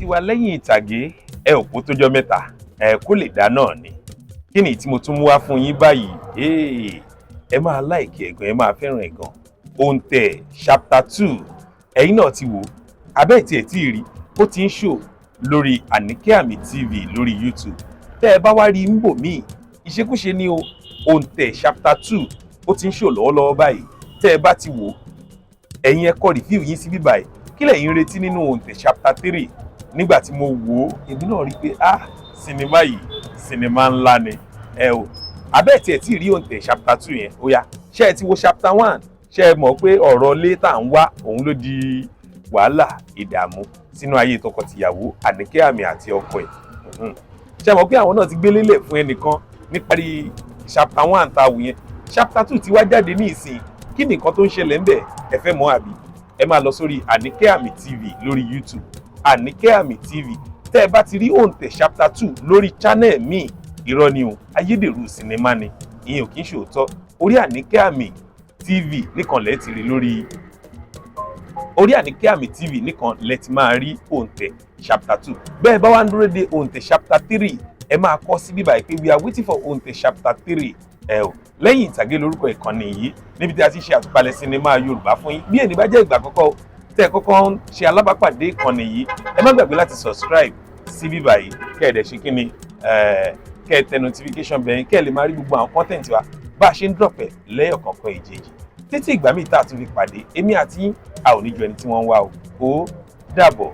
Wa lẹ́yìn ìtàgé ẹ ò kó tójọ́ 3 ẹ kó lè dá náà ni. Kí ni tí mo tún mú wá fún yín báyìí? Ẹ máa like ẹ̀ gan, ẹ máa fẹ́ràn ẹ̀ gan. Òǹtẹ̀ chapter 2, ẹ̀yin náà ti wò abẹ́ tí ẹ̀ tí ì rí, ó ti ń show lórí Àníkẹ́ Àmì TV lórí YouTube. Tẹ́ ẹ bá wá rí ń bò míì, ìṣekúṣe ni o. Òǹtẹ̀ chapter 2, ó ti ń show lọ́wọ́lọ́wọ́ báyìí. Tẹ́ ẹ bá ti wò, ẹ̀yin ẹ kọ review yín sí bíbáyìí. Kí lẹ̀yin retí nínú Òǹtẹ̀ chapter 3? Nígbà tí mo wò ó, èmi náà rí i pé, ah, sinimá yìí, sinimá ńlá ni. Ẹ o, abẹ́ tí ẹ tí rí Òǹtẹ̀ chapter 2 yẹn, ó yá, ṣé ẹ ti wo chapter 1? Ṣé ẹ mọ̀ pé ọ̀rọ̀ ilé tá à ń wá òun ló di wàhálà, ìdààmú sínú ayé tọkọtìyàwó Àníkẹ́ Àmì àti ọkọ ẹ̀? Ṣé ẹ mọ̀ pé àwọn náà ti gbélé lẹ̀ fún ẹnìkan níparí chapter 1 tá a wù yẹn? Chapter 2 ti wá jáde ní ìsìn. Kí ni nǹkan tó ń ṣẹlẹ̀ ń bẹ̀? Ẹ fẹ́ mọ̀ àbí? Ẹ máa lọ sórí Àníkẹ́ Àmì TV lórí YouTube, Àníkẹ́ Àmì TV. Tẹ́ ẹ bá ti rí Òǹtẹ̀ chapter 2 lórí channel míì, irọ́ ni o, ayédèrú sinimá ni ìyẹn, ò kì í ṣòótọ́. Orí Àníkẹ́ Àmì TV nìkan lẹ́ẹ̀ ti rí, lórí orí Àníkẹ́ Àmì TV nìkan lẹ́ẹ̀ ti máa rí Òǹtẹ̀ chapter 2. Bẹ́ẹ̀ bá wá ń dúró de Òǹtẹ̀ chapter 3, ẹ máa kọ sí bíbá yìí pé "We are waiting for Òǹtẹ̀ chapter 3." Ẹ o, Lẹ́yìn Ìtàgé lórúkọ ìkànnì yìí, níbi tí a ti ṣe àtúpalẹ̀ sinimá Yorùbá fún yín. Bí èyí bá jẹ́ ìgbà àkọ́kọ́ tẹ́ ẹ kọ́kọ́ ń ṣe alábàápàdé ìkànnì yìí, ẹ má gbàgbé láti subscribe sí bíbá yìí, kẹ́ ẹ dẹ̀ ṣe kí ni, kẹ́ ẹ tẹ notification bell, kẹ́ ẹ lè máa rí gbogbo àwọn content wa bá a ṣe ń drop ẹ̀ lẹ́yọ̀kọ̀ọ̀kan èjèèjì. Títí ìgbà míì tá a tún fi pàdé, èmi àti yín, a ò ní ju ẹni tí wọ́n ń wá o. Ó dàbọ̀.